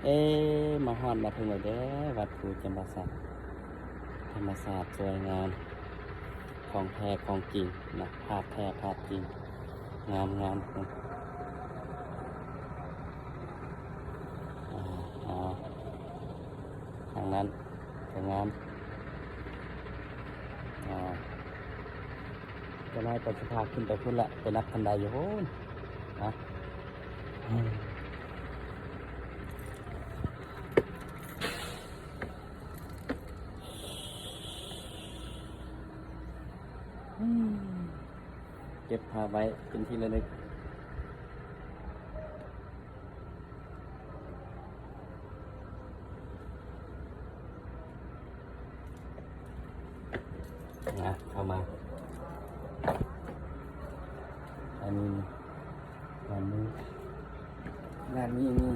ເອ ມາຮອດມາເຖິງແລ້ວເດີ້ ວັດພູຈຳປາສັກ ທຳມະຊາດສວຍງາມ ຂອງແທ້ຂອງຈິງນະ ພາບແທ້ພາບຈິງ ງາມໆ ອາ ທາງນັ້ນກໍງາມ ອາ ຈັກໜ້ອຍກໍຊິພາຂຶ້ນໄປພຸ້ນລະ ໄປນັບຄັນໄດຢູ່ພຸ້ນ ເນາະ. ເກັບພາບໄວ້ເປັນທີ່ລະນຶກ. ນະ ເຂົ້າມາ ອັນນີ້ ດ້ານນີ້ ດ້ານນີ້ມີ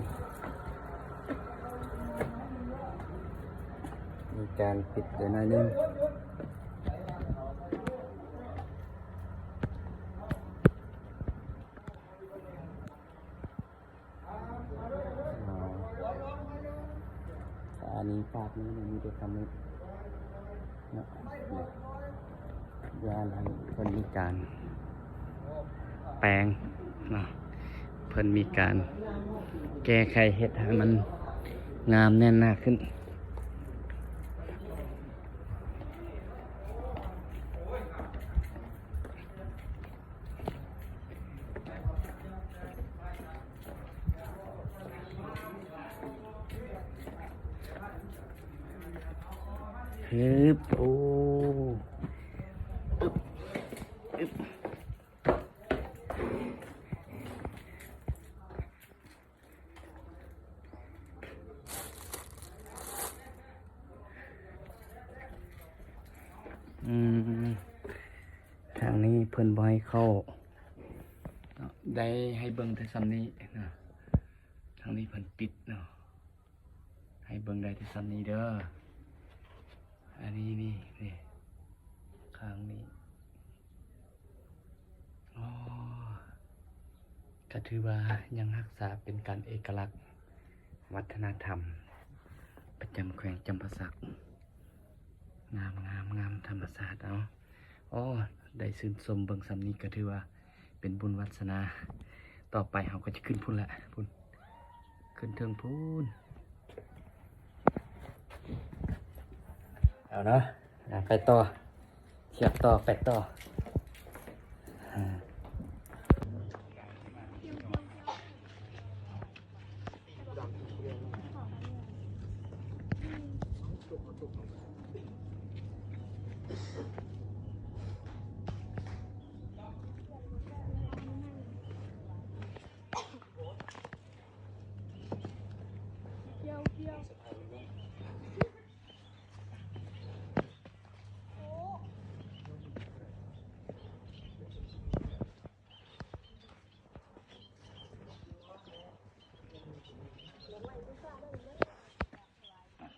ມີການປິດໄດ້ໜ້ອຍໜຶ່ງ. ອໍ ອັນນີ້ຝາກນີ້ ມີແຕ່ຄຳນີ້ເນາະ ຢູ່ຫັ້ນເພິ່ນມີການແປງເນາະ ເພິ່ນມີການແກ້ໄຂເຮັດໃຫ້ມັນງາມແໜ້ນໜາຂຶ້ນ. ຮຶບ ໂອ້ ອຶບ ອຶບ. ອືມ ທາງນີ້ເພິ່ນບໍ່ໃຫ້ເຂົ້າເນາະ ໄດ້ໃຫ້ເບິ່ງແຕ່ສ່ຳນີ້ເນາະ ທາງນີ້ເພິ່ນປິດເນາະ ໃຫ້ເບິ່ງໄດ້ແຕ່ສ່ຳນີ້ເດີ້ ອັນນີ້ນີ້ ນີ້ ຂ້າງນີ້. ອໍ ກະຖືວ່າຍັງຮັກສາເປັນການເອກະລັກວັດທະນະທຳປະຈຳແຂວງຈຳປາສັກ ງາມ ງາມ ງາມ ທຳມະຊາດເອົາ. ອໍ ໄດ້ຊື່ນຊົມເບິ່ງສ່ຳນີ້ກະຖືວ່າເປັນບຸນວາສະໜາ ຕໍ່ໄປເຮົາກໍຈະຂຶ້ນພຸ້ນແຫຼະ ພຸ້ນ ຂຶ້ນເທິງພຸ້ນ ເອົາເນາະ ໄປຕໍ່ ທຽບຕໍ່ ໄປຕໍ່.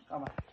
ເຂົ້າມາ